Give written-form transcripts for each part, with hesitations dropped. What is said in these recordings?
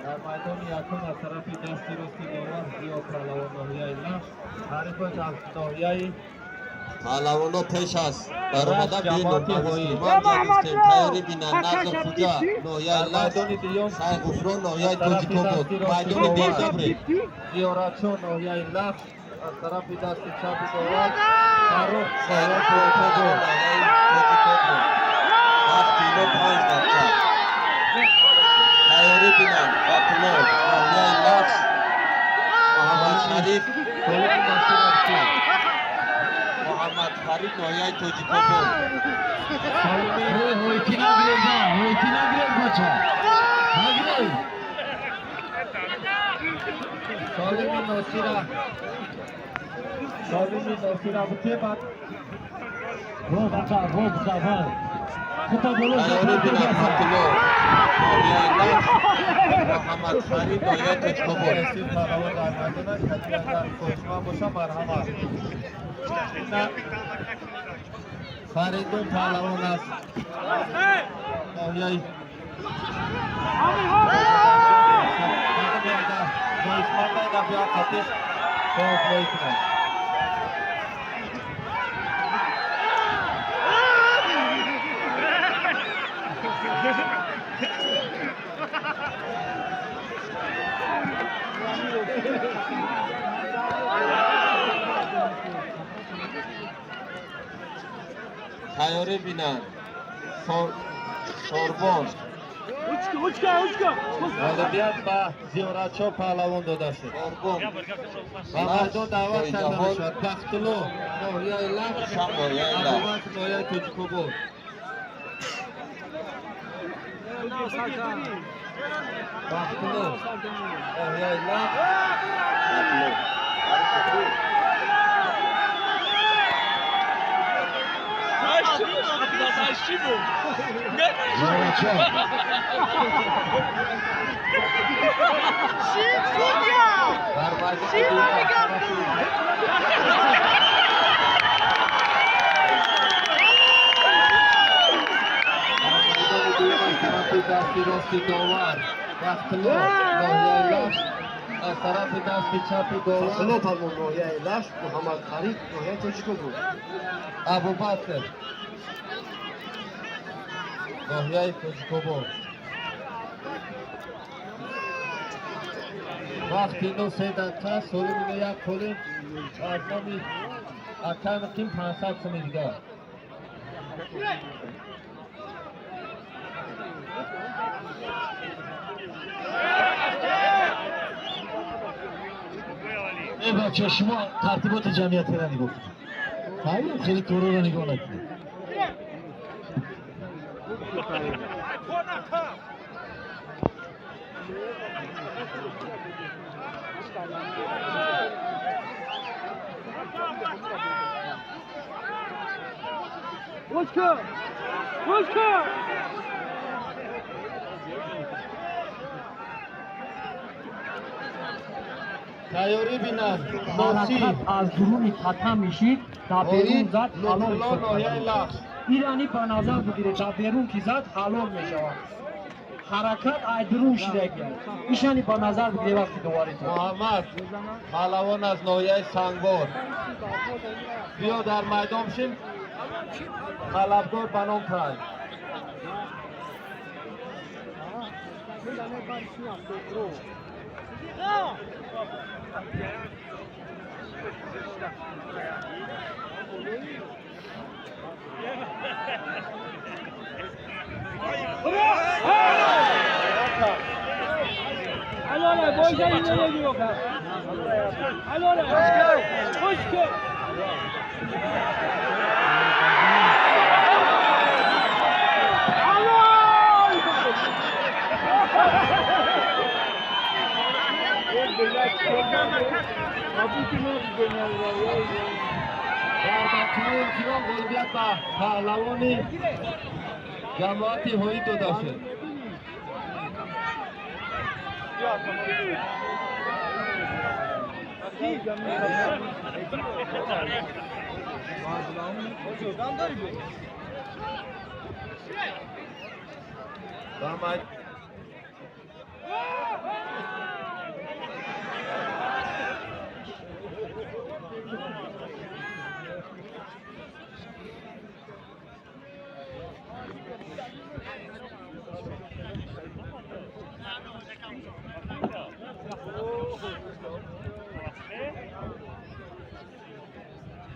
Дар майдони якум аз тарафи дасти рости довар Зиё Паҳлавон, ноҳияи Лахш, ҳарифаш аз ноҳияи Паҳлавоно пеш аз баромада Рашт, ҷамоати ҳоӣ. гирифтем. Тайёрӣ бинанд: Назр Хуҷа, ноҳияи Дар Лахш, майдони дуюм Сайғуфрон, ноҳияи аз тарафи Тоҷикобод. дасти рости Майдони довар декабре. Зиёратшо, ноҳияи Лахш, аз тарафи дасти чапи довар Фаррух, ноҳияи Тоҷикобод, Тоҷикобод. ноҳияи Тоҷикобод. Вақти ино 5 дақиқа. Тайёрӣ бинанд: Батулло, ноҳияи Лахш, Муҳаммад Шариф, Солими Насир Абдӣ. Муҳаммад Фарид, ноҳияи Тоҷикобод. Солими Ҳойки нагиреза, ҳойки нагирез, бача. Нагирез. Солими Носира, Солими Носира бутебат. Роз ака, роз завар. Хута боло. Тайёрӣ бинанд: Батулло, ноҳияи Лахш, Муҳаммад Фарид, ноҳияи Тоҷикобод. Насир паҳлавон дар майдон аст. Касе хоҳишманд боша, марҳамат. Фаридун паҳлавон аст, ноҳияи хоҳишманда биё қатиш хоҳиш кунад. Тайёрӣ бинанд: Сорбон. Ғолибият ба Зиёратшо паҳлавон дода шуд. Сорбон. Ба майдон даъват Ҷои карда ҷаҳон. мешавад Бахтулло, ноҳияи Лахш, Шам, ноҳияи Лахш. Абубакр, ноҳияи Тоҷикобод. Бахтулло, ноҳияи Лахш. Батулло. Зиёратшо. Дар майдони дуюм аз тарафи дар майдони дуюм аз тарафи дасти рости довар Бахтулло, ноҳияи Лахш, аз тарафи дасти чапи довар Бахтулло Палвон, ноҳияи Лахш, Муҳаммад Фарид, ноҳияи Тоҷикобод. Абубакр, ноҳияи Тоҷикобод. Вақти ино 3 дақиқа. Солим ино як қолим, аз номи акай Муқим 500 суми дигар. Э, бача, шумо тартиботи ҷамъиятиро нигоҳ кунед. Ҳайё, хеле корро нигоҳ накунед. Ручка! Ручка! Тайёрӣ бинанд: Носир Ҳаракат аз дуруни татам мешид, дар берун Оид зад, ҳалол Лутфулло, ҳисоб ноҳияи карда. Лахш. Ирани ба назар бигиред, дар берун ки зад, ҳалол мешавад. Ҳаракат ай дурун шидагия. Ишани ба назар бигиред вақти доваритон. Муҳаммад паҳлавон аз ноҳияи Сангвор, биё дар майдон шин, талабгор ба ном пай. Allora, poi c'è il meglio di Allora, Ручка! Дар дақиқаи охирон ғолибият ба паҳлавони ҷамоати ҳоӣ дода шуд.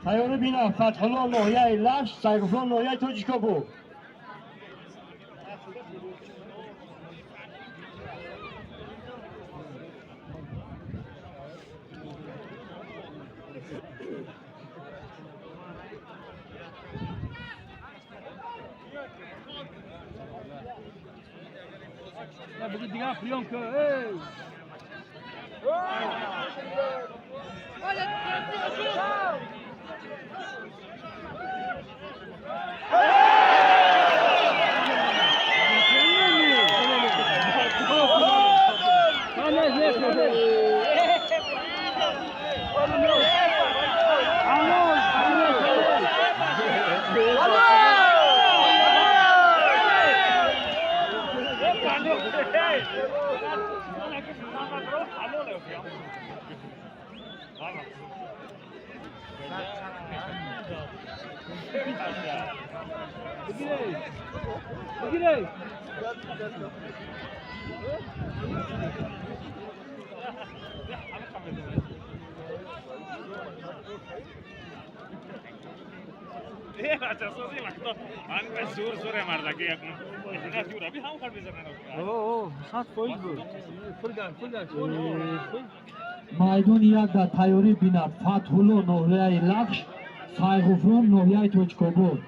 Тайёрӣ бинам Фатҳулло ноҳияи Лахш, Сайғуфрон ноҳияи Тоҷикобод. Дигар приём ка. Эй! Майдони як дар тайёрӣ бинад Фатҳулло ноҳияи Лахш, Сайғуфрон ноҳияи Тоҷикобод.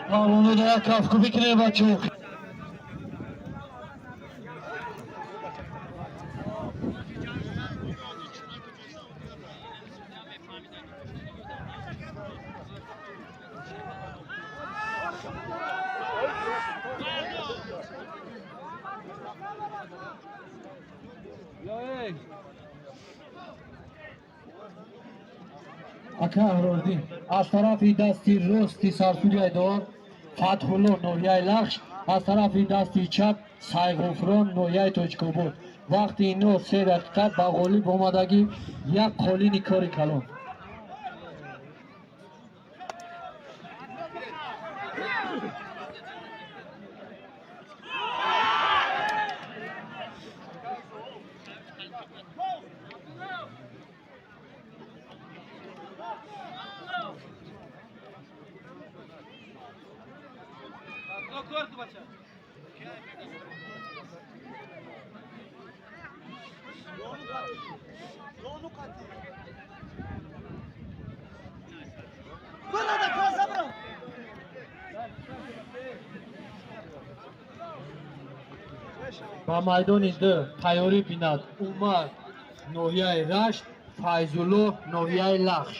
Павлону да як кафкӯбӣ кунем, бачаҳо. Ака Аҳрордин, аз тарафи дасти рости сарсудияи довар Фатҳулло ноҳияи Лахш, аз тарафи дасти чап Сайғуфрон ноҳияи Тоҷикобод. Вақти ино 3 дақиқа ба ғолиб омадагӣ як қолини кори калон. Ба майдони д тайёрӣ бинад Умар ноҳияи Рашт, Файзулло ноҳияи Лахш.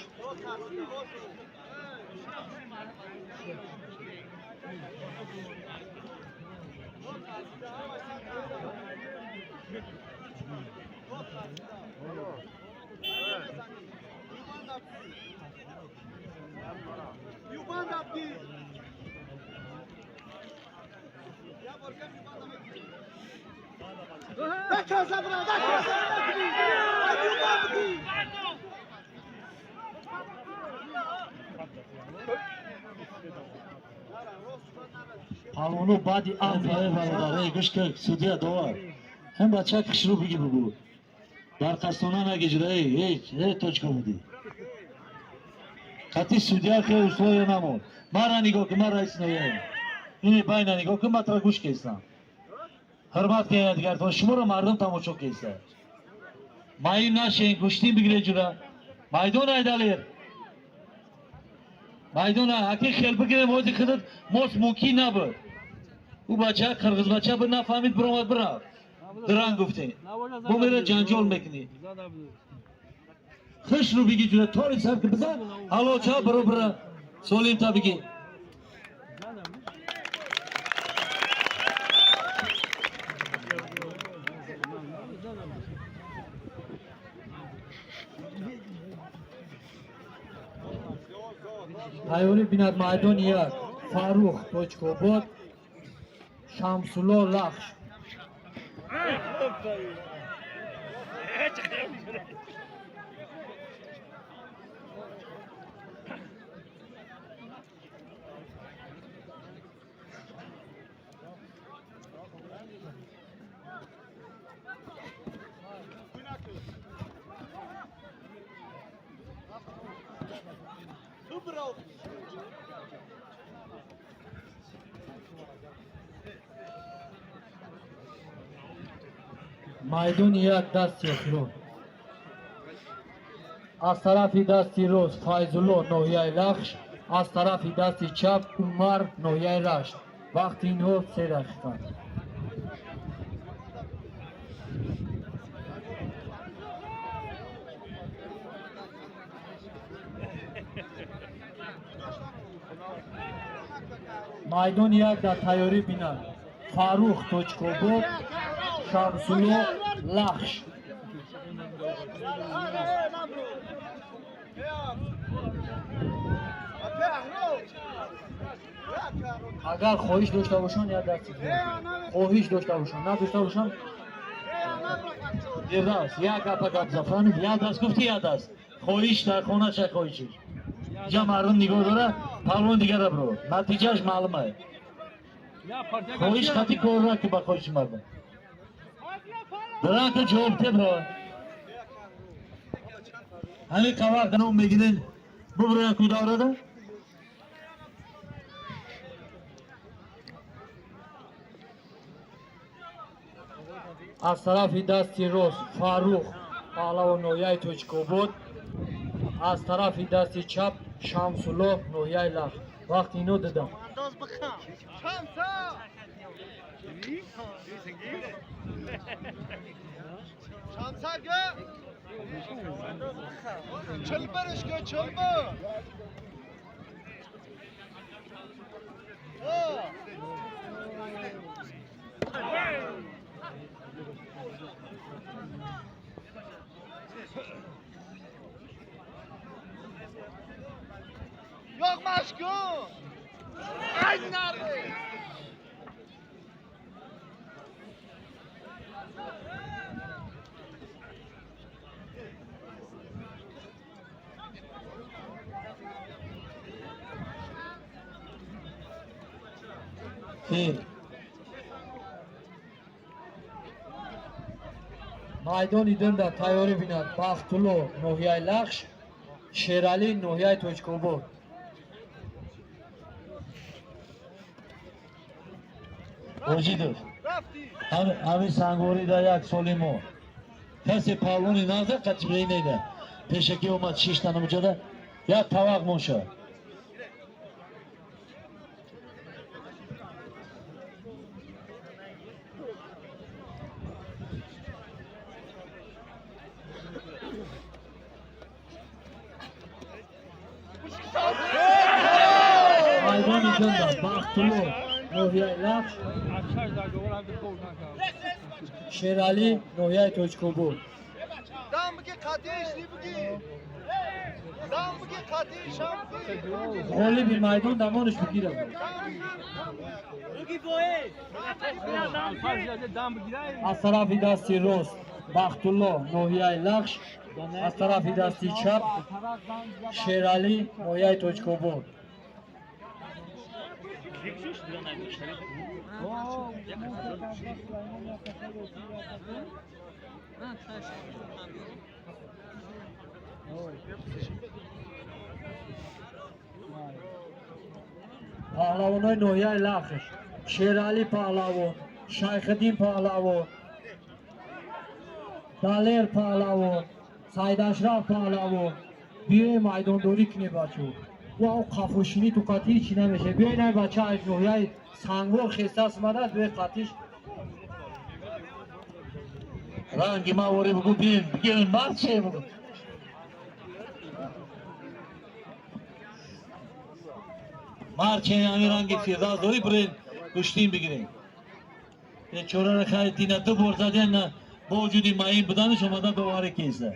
Палвоно баъди амр. Бародар, гӯш кар, судья, довар. Ҳам бача хушрӯ биги, бугу. Дар қастона нагиҷра, эй, эй, эй, точка буди. Қати судья хе условия намон. Мара нигоҳ кун, ман раис нояем. Ини байна нигоҳ кун, ман тара гӯш кестам. Ҳурмат кунед дигартон, шуморо мардум тамошо кеста. Маим нашен, гӯштин бигире ҷура. Майдон айдалер. Майдон аки хел бигирем, ҳози худат мост мумкин набуд. Ӯ бача қирғиз бача буд, нафаҳмид, биромад, бирафт. Дранг гуфтем. Бо мера ҷанҷол мекунӣ. Хушрӯ биги ҷура, тори сар ки бизан, ҳалоча биро бира. Солим та биги. Тайёрӣ бинад майдони як Фаррух, Тоҷикобод, Шамсулло, Лахш. Майдони як дасти охирон. Аз тарафи дасти рост Файзулло, ноҳияи Лахш, аз тарафи дасти чап Умар, ноҳияи Рашт. Вақти инҳо 3 дақиқа. Майдони як дар тайёрӣ бинад Фаррух, Тоҷикобод, Шамсулло, Лахш. Агар хоҳиш дошта бошанд, як дасти, хоҳиш дошта бошанд, надошта бошанд. Фирдавс, як гапа гап зад, фаҳмид? Як даст гуфти, як даст. Хоҳиш дар хона ча хоҳишиш. Ҷа мардум нигоҳ дора, палвон дигара биро. Натиҷааш маълум ай. Хоҳиш хати корра ки ба хоҳиши мардум. Дранка ҷавоб те бро. Ҳамин қавар ном мегирен, буброян ку даврада? Аз тарафи дасти рост Фаррух Паҳлавон, ноҳияи Тоҷикобод, аз тарафи дасти чап Шамсулло, ноҳияи Лахш. Вақти ино дидам. Çılbır işte çılbır. Yok maşku. Ay nerede? Хел. Майдони дум дар тайёрӣ бинад Бахтулло, ноҳияи Лахш, Шералӣ, ноҳияи Тоҷикобод. Воҷидов. Ҳамин сангворӣ дар як соли мо. Касе палвони наза қатибаи неда. Пешакӣ омад шиштана муҷада як тавақ моша. Майдони дум дар Бахтулло, ноҳияи Лахш, Шералӣ, ноҳияи Тоҷикобод. Дам бigi qatish, ne bigi? Дам бigi qatish, ham bigi. Ғолиби майдон дамонаш бигирад. Аз тарафи дасти рост Бахтулло, ноҳияи Лахш, аз тарафи дасти чап Шералӣ, ноҳияи Тоҷикобод. Паҳлавонои ноҳияи Лахш, Шералӣ паҳлавон, Шайхиддин паҳлавон, Далер паҳлавон, Сайдашраф паҳлавон, биёе майдондорӣ кунед, бачо. Ва қафошинӣ ту қатъи чӣ намешавад. Биёед, ай бача аз ноҳияи Сангвор хестааст, омадааст, биёед қатъиш. Ранги ма вори бугу бин, бигин марче бугу. Марче ами ранги фирдавс дори бирин гӯштин бигирем. Бечора хайр дина ду бор заден, бо вуҷуди маин буданаш омада доварӣ кеса.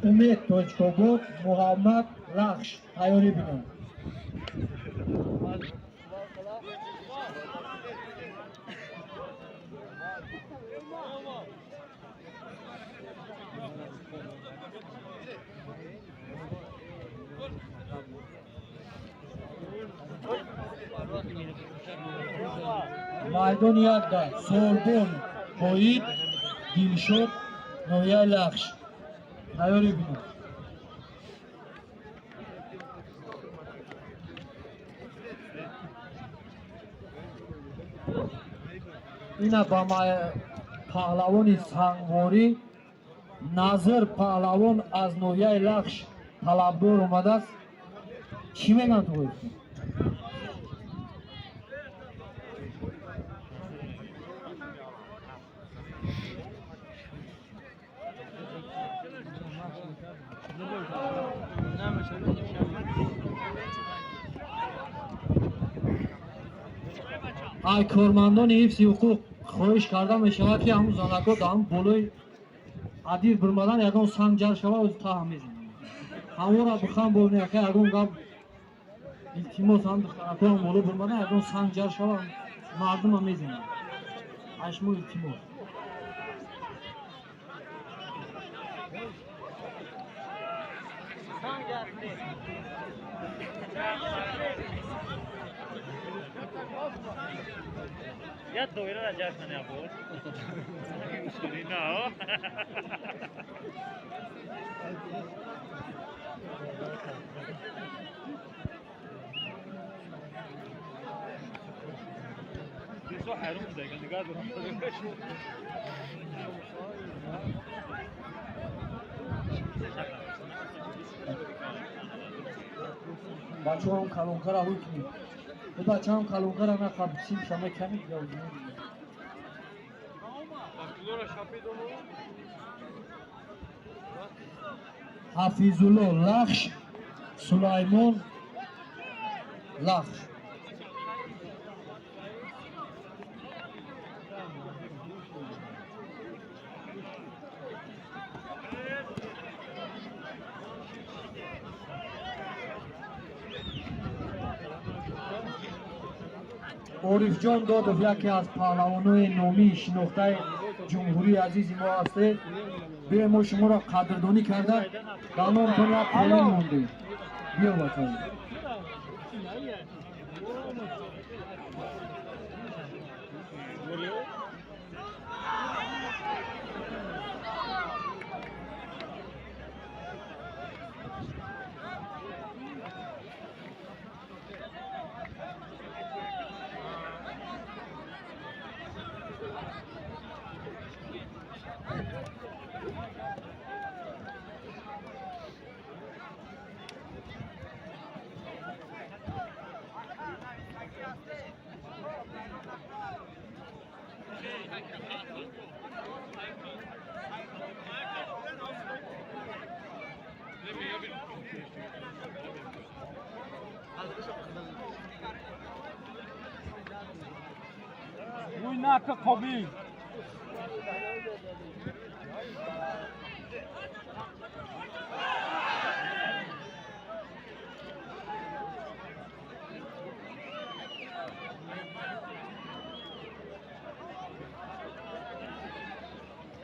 Умед Тоҷикобод, Муҳаммад Лахш, тайёрӣ бинанд. Майдони якда Сорбон Қоид, Дилшод, ноҳияи Лахш, тайёрӣ бинанд. Ина ба паҳлавони сангворӣ Назир паҳлавон аз ноҳияи Лахш талабдор омадааст. Чӣ мегӯянд ту? Ай кормандони ҳифзи ҳуқуқ хоҳиш карда мешавад, ки ҳамун занако дар ҳамун болои адир бирмадан ягон санг ҷар шава, оз таҳ мезанад. Ҳамонро бихан бобини, ака ягон гап илтимос, ҳам духтарако ҳам боло бирмадан ягон санг ҷар шава, мардума мезанад. Ай шумо илтимос. Я доира да ҷашн набуд. На. Бачаҳам калонкара ҳуй кунед. Бачаҳам калонкара нақаб симша меканид. Ҳафизулло Лахш, Сулаймон Лахш. Орифҷон Додов яке аз паҳлавонои номии шинохтаи ҷумҳурии азизи мо ҳастед. Биё, мо шуморо қадрдонӣ карда дар номтон як қолин мондем. Биё, бачаҳо.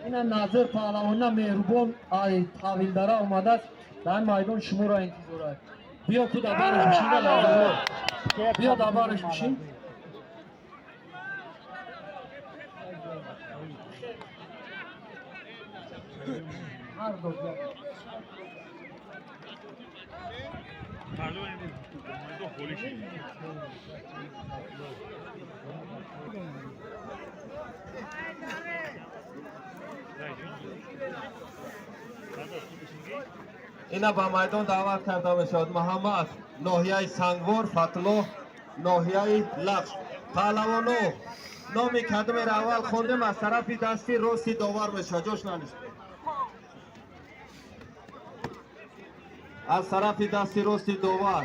Ина Назир паҳлавона Меҳрубон ай Тавилдара омадааст, дар майдон шуморо интизор аст. Биё, ту дар бараш бишин, Назир, биё дар бараш бишин. Ҳар ду. Фардо имрӯз майдон холӣ шид. Ина ба майдон даъват карда мешавад Муҳаммад, ноҳияи Сангвор, Фатлоҳ, ноҳияи Лахш. Паҳлавоно, номи кадомеро аввал хондем, аз тарафи дасти рости довар мешавад. Ҷош наништ. Аз тарафи дасти рости довар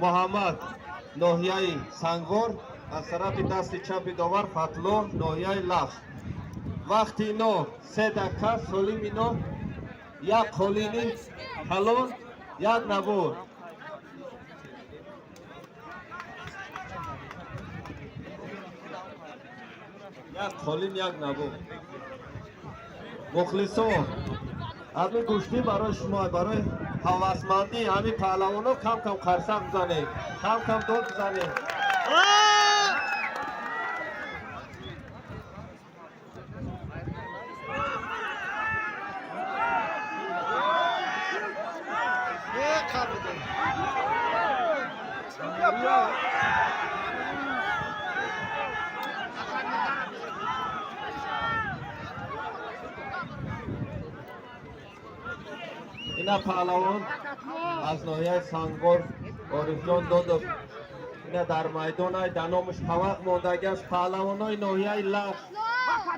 Муҳаммад, ноҳияи Сангвор, аз тарафи дасти чапи довар Фатлоҳ, ноҳияи Лахш. Вақти ино 3 дақиқа, солим ино як қолини калон, як навор. Як қолин, як навор. Мухлисон, ҳамин гӯштӣ барои шумо, барои ҳавасмандӣ ҳамин паҳлавоно кам кам қарсак бизанед, кам кам дод бизанед. Ина паҳлавон аз ноҳияи Сангвор Орифҷон Додов ина дар майдонай, дар номаш тавақ мондагиаст. Паҳлавонои ноҳияи Лахш,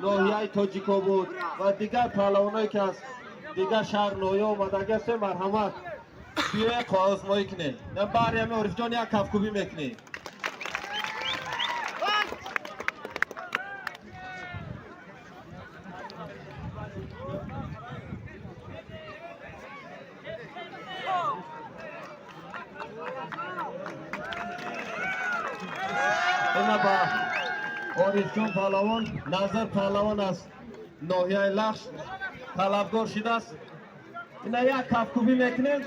ноҳияи Тоҷикобод ва дигар паҳлавоное, ки аз дигар шаҳр, ноҳия омадагиастем, марҳамат, биёед, озмоӣ кунед. Баҳри ҳами Орифҷон як кафкӯбӣ мекунед. Ина ба Орифҷон паҳлавон Назар паҳлавон аз ноҳияи Лахш талабгор шудааст. Ина як кафкӯбӣ мекунем.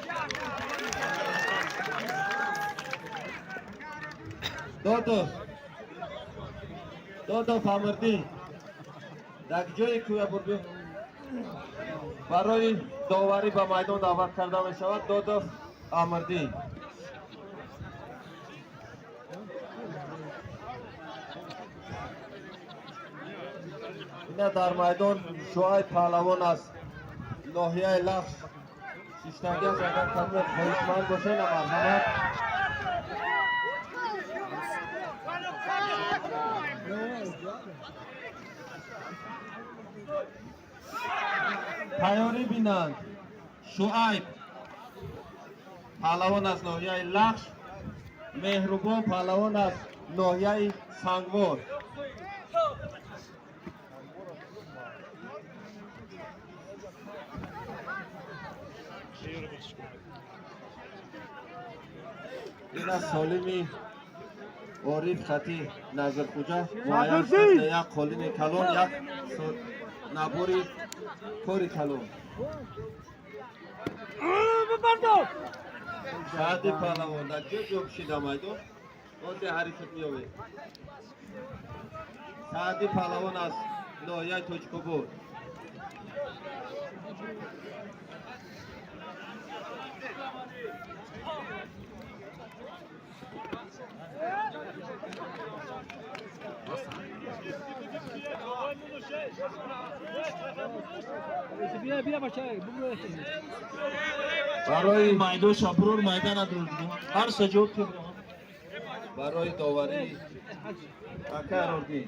Додов, Додов Амирдин, дар ҷои кӯя бурби барои доварӣ ба майдон даъват карда мешавад Додов Амирдин. Ина дар майдон Шуайб паҳлавон аз ноҳияи Лахш шиштагиаст. Агар кадоме хоҳишманд бошед, марҳамат. Тайёрӣ бинанд Шуайб паҳлавон аз ноҳияи Лахш, Меҳрубон паҳлавон аз ноҳияи Сангвор. Ина солими Ориф хати Назирхуҷа муайян шуд: як қолини калон, як набори кори калон. Саати паҳлавон, дар ҷо ҷо кушида майдон, бозе ҳарифат меёбед. Саади паҳлавон аз ноҳияи Тоҷикобод. Барои Майдон шабрур, майдан адрур, ҳар саҷоб. Барои доварӣ ака Арордин,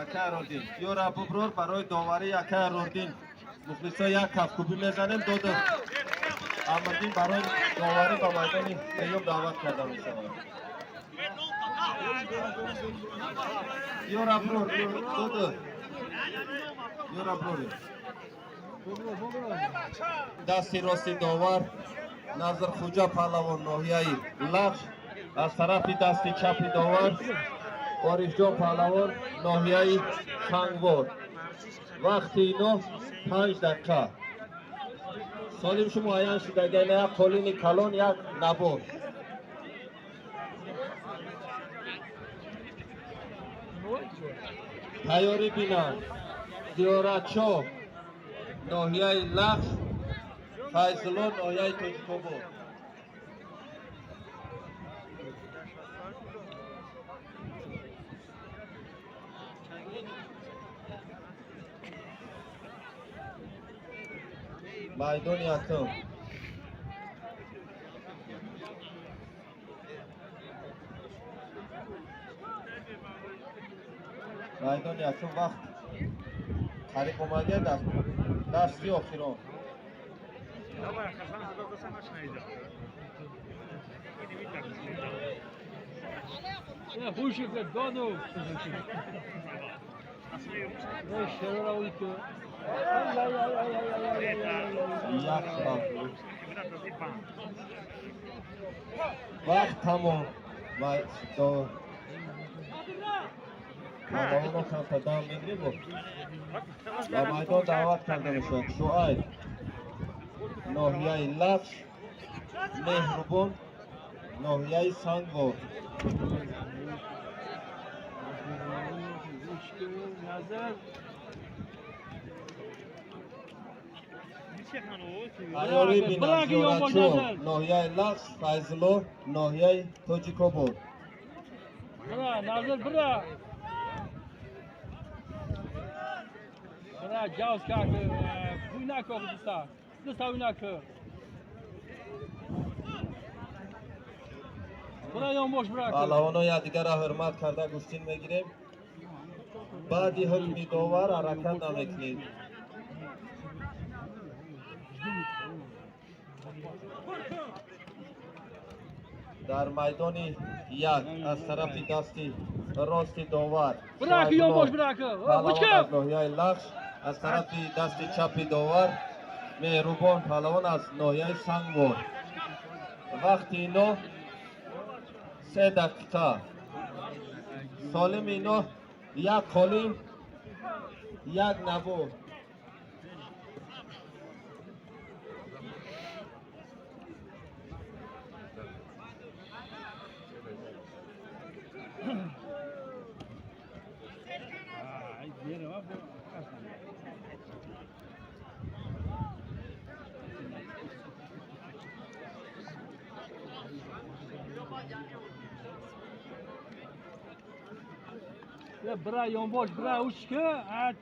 ака Арордин, ёра буброр барои доварӣ ака Арордин. Мухлисо, як кафкӯбӣ мезанем. Додов Амрдин барои доварӣ ба майдони сеюм даъват карда мешавад. Ёра брор, додов, ёра брори. Дасти рости довар Назрхуҷа паҳлавон, ноҳияи Лахш, аз тарафи дасти чапи довар Орифҷон паҳлавон ноҳияи Сангвор. Вақти ино 5 дақиқа. Солимшу муайян шудаган як қолини калон, як набор. Тайёрӣ бинанд. Зиёратчо ноҳияи Лахш, Файзулло ноҳияи Тоҷикобод. Майдони якум. Майдони якум вақт қариб омада дасти охирон. Вақт тамом. Паҳлавонро камта дам мегирем ба майдон даъват карда мешавад. Шуайб ноҳияи Лахш, Меҳрубон ноҳияи Сангвор. Тайёрӣ бинанд. Зиёратчо ноҳияи Лахш, Файзулло ноҳияи Тоҷикобод. Паҳлавонҳо якдигарро ҳурмат карда гӯштин мегирем. Баъди ҳукми довар ҳаракат намекунед. Дар майдони як аз тарафи дасти рости довар паҳлавон аз ноҳияи Лахш, аз тарафи дасти чапи довар Меҳрубон паҳлавон аз ноҳияи Сангвор. Вақти ино 3 дақиқа. Солими ино як қолим, як набор. Бра, ёнбош, бра, учка, а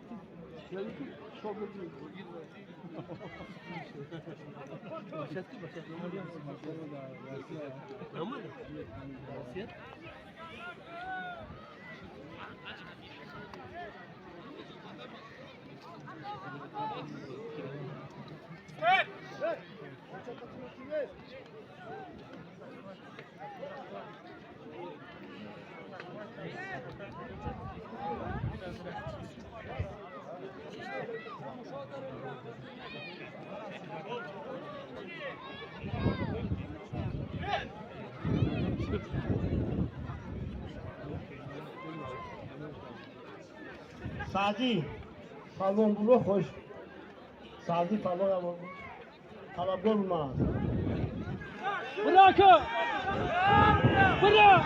Сади фалон було хош. Сади фалон талабгор ман. Брака! Бра!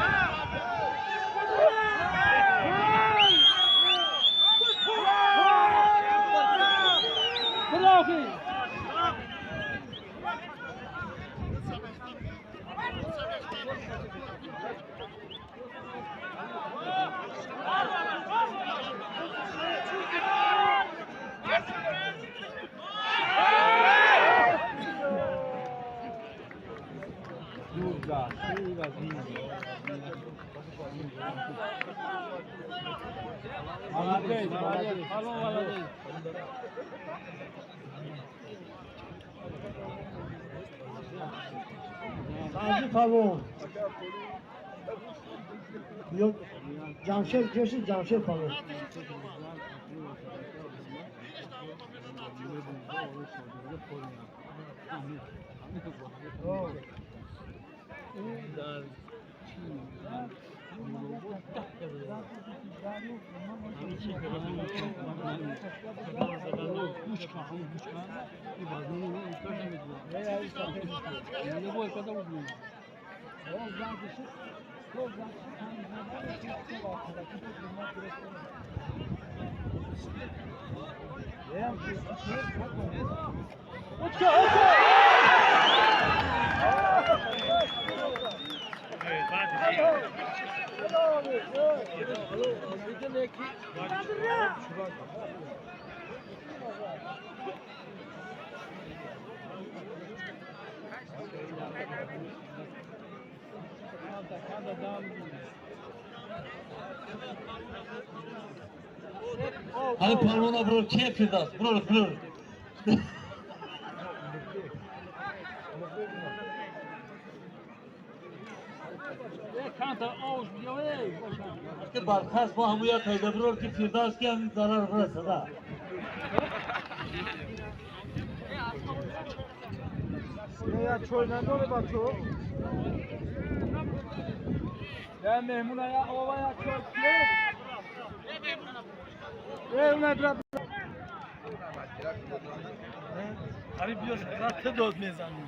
Браки! Сади фалон. Ҷамшед ҷоши Ҷамшед фалон. Ҳали палвона бирор кеф кирдааст, бирор, бирор. Ки бархаст бо ҳамуя пайда бирор ки фирдааст, ки ҳамин зарар расада. Я чой надори, бачо? Я меҳмуна, я ова, я чой. Қариб биёш рафта дод мезанӣ.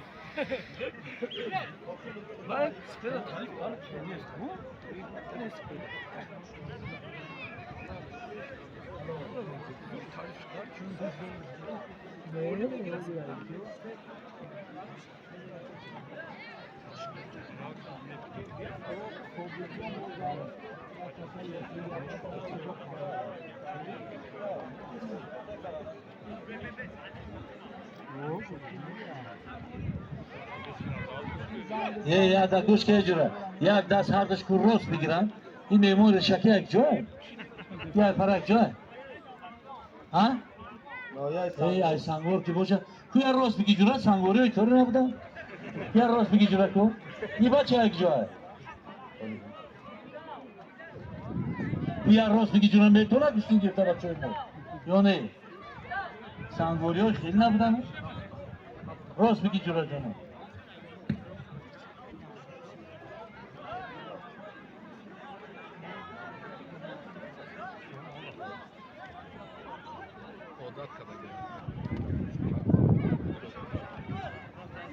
Баъд сипера тариф ҳали нест. Нест. Е, як да гӯш ке ҷура. Як даст ҳардаш ку рост бигиранд. Ин меҳмон решаки як ҷой. Як фарак ҷой. Ҳа? Эй, ай сангор ки боша. Ку я рост биги ҷура, сангориҳои кори набуданд. Я рост биги ҷура ку. И бача як ҷой. Я рост биги ҷура метавонад гӯштин гирифта бачаҳои мо. Ё не? Сангориҳо хеле набуданд. Рост биги ҷура ҷоно.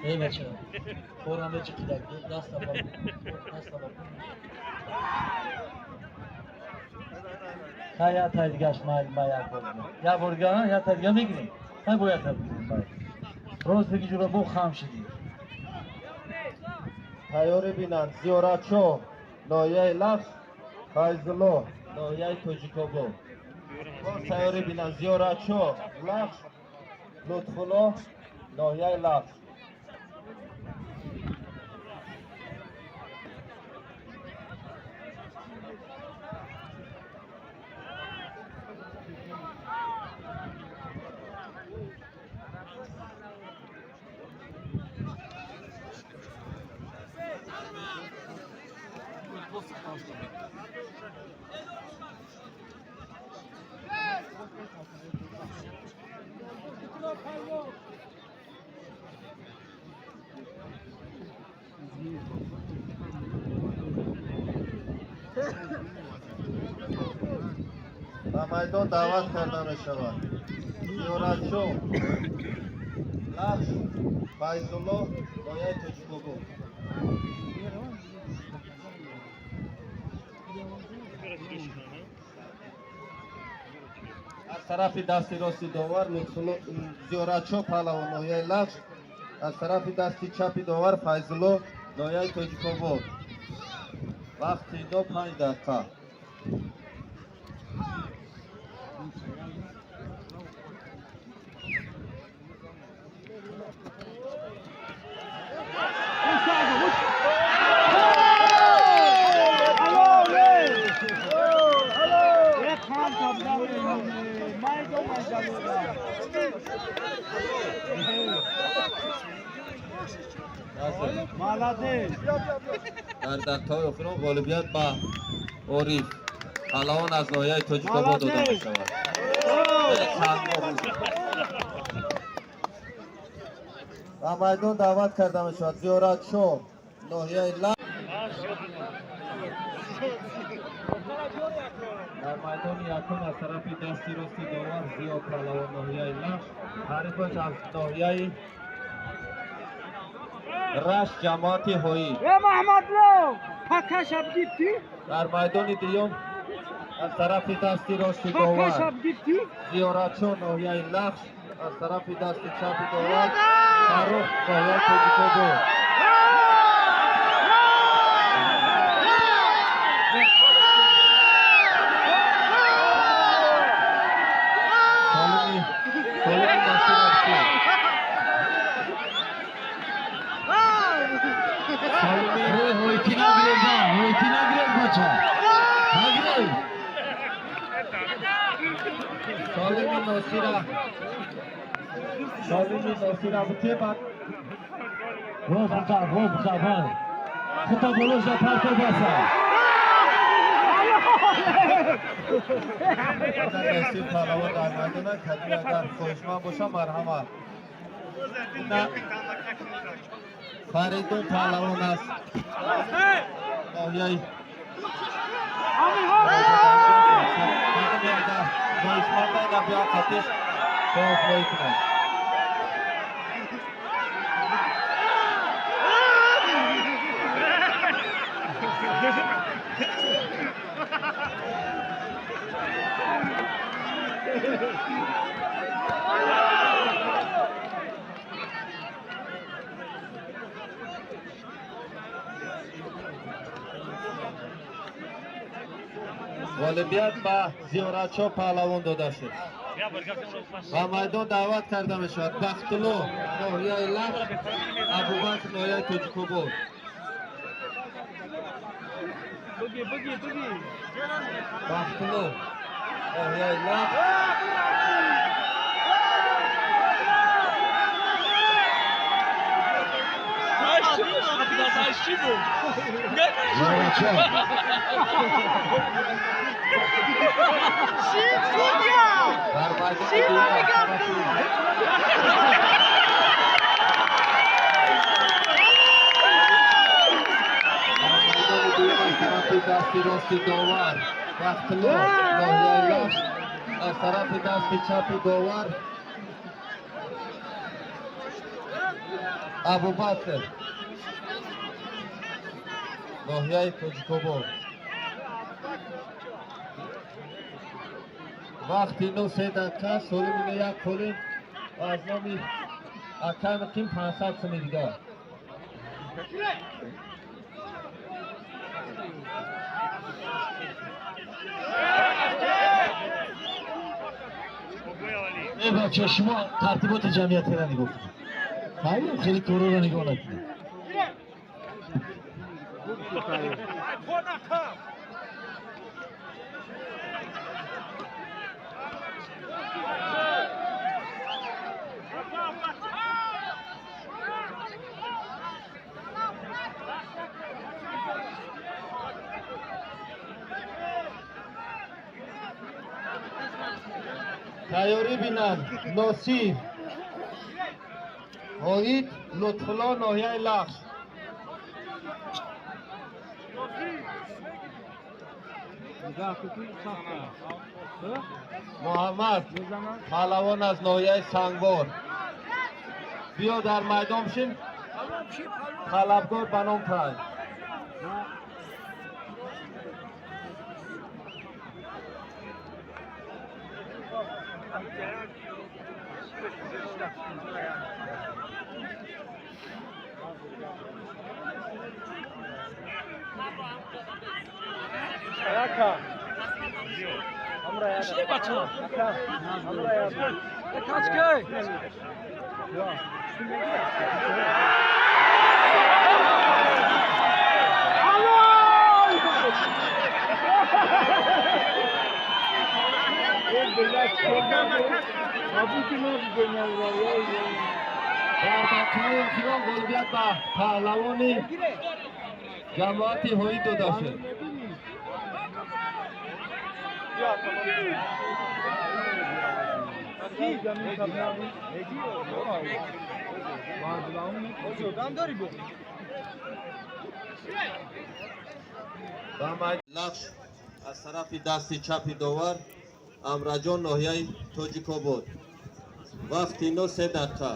Эй бача, хорам бечи кидак, даста ба, даста ба. Ха, я тай дигаш май, май як бор. Я бор дига, я тай дига мегирем. Ха, бо я тай бигирем, бай. Рост биги ҷура, бо хам шиди. Тайёрӣ бинанд Зиёратшоҳ, ноҳияи Лахш, Файзулло, ноҳияи Тоҷикобод. Боз тайёрӣ бинанд Зиёратшоҳ, Лахш, Лутфулло, ноҳияи Лахш. Ба майдон даъват карда мешавад Зиёратшоҳ, Лахш, Файзулло, ноҳияи Тоҷикобод. Аз тарафи дасти рости довар Лутфулло Зиёратшоҳ паҳлавон, ноҳияи Лахш, аз тарафи дасти чапи довар Файзулло, ноҳияи Тоҷикобод. Вақти до 5 дақиқа. Дар дақиқаҳои охирон ғолибият ба Ориф паҳлавон аз ноҳияи Тоҷикобод дода мешавад. Ба майдон даъват карда мешавад Зиёратшоҳ, ноҳияи Лахш. Дар майдони якум аз тарафи дасти рости довар Зиё паҳлавон ноҳияи Лахш, ҳарифаш аз ноҳияи Рашт ҷамоати Ҳоӣ. Дар майдони дуюм аз тарафи дасти рости довар Зиёратшо ноҳияи Лахш, аз тарафи дасти чапи довар Фаррух ноҳияи Тоҷикобод. Солими Носира бутебад. Роз хута болоша парто баса. Носир паҳлавон дар майдона кадим агар хоҳишманд боша марҳамат. Фаридун паҳлавон аст ноҳияи хоҳишманда набиё қатиш хоҳишмоӣ кунад. Ғолибият ба Зиёратшо паҳлавон дода шуд. Ба майдон даъват карда мешавад Бахтулло ноҳияи Лахш, Абубакр ноҳияи Тоҷикобод. Бахтулло ноҳияи Лахш, дар майдони дуюм аз тарафи дар майдони дуюм аз тарафи дасти рости довар Бахтулло ноҳияи Лахш, аз тарафи дасти чапи довар Абубакр ноҳияи Тоҷикобод. Вақти ино 3 дақиқа, солим ино як қолин ва аз номи акай муқим 500 суми дигар. Э бача, шумо тартиботи ҷамъиятиро нигоҳ кунед. Хайр, хеле корро нигоҳ накунед. Тайёрӣ бинанд Носир Ҳоид Лутфулло ноҳияи Лахш. Муҳаммад паҳлавон аз ноҳияи Сангвор. Биё дар майдон бишин, талабгор ба ном тай. Дар дақиқаи охирон ғолибият ба паҳлавони ҷамоати Ҳоӣ дода шуд. Лахш Аз тарафи дасти чапи довар Амраҷон, ноҳияи Тоҷикобод. Вақти ино 3 дақиқа.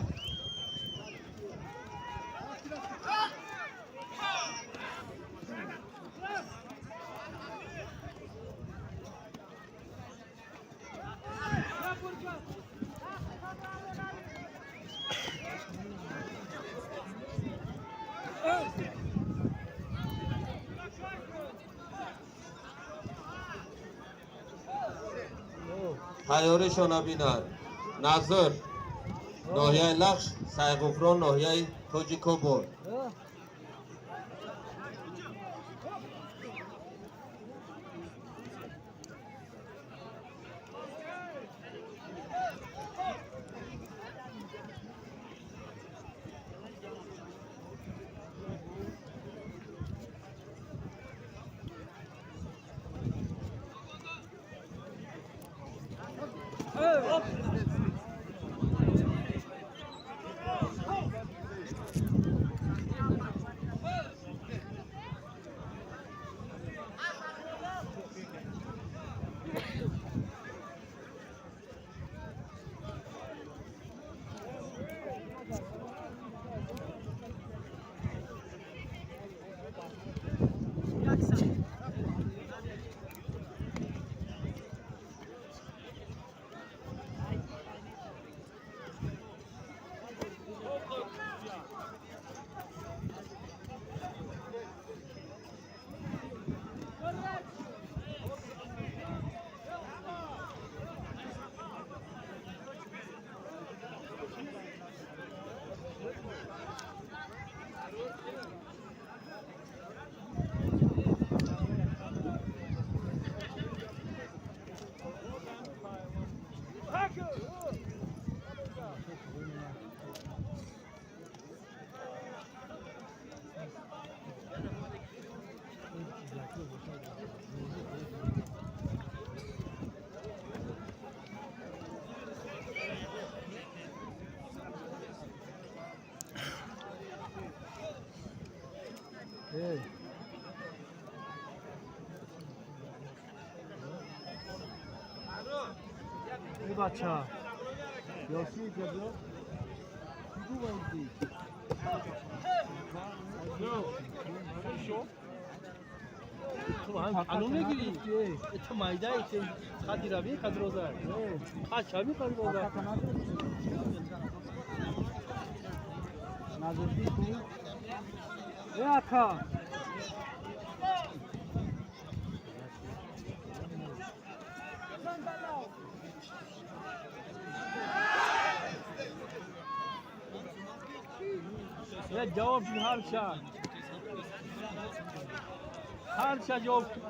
Тайёришона бинад. Назр, ноҳияи Лахш, Сайғуфрон, ноҳияи Тоҷикобод. Бача. Ёси ҷабро. Ано мегири? То майдаи қади рави қад роза. Қад шави қад роза. Ака. Я ҷавоб шуд ҳарча. Ҳарча ҷавоб шуд.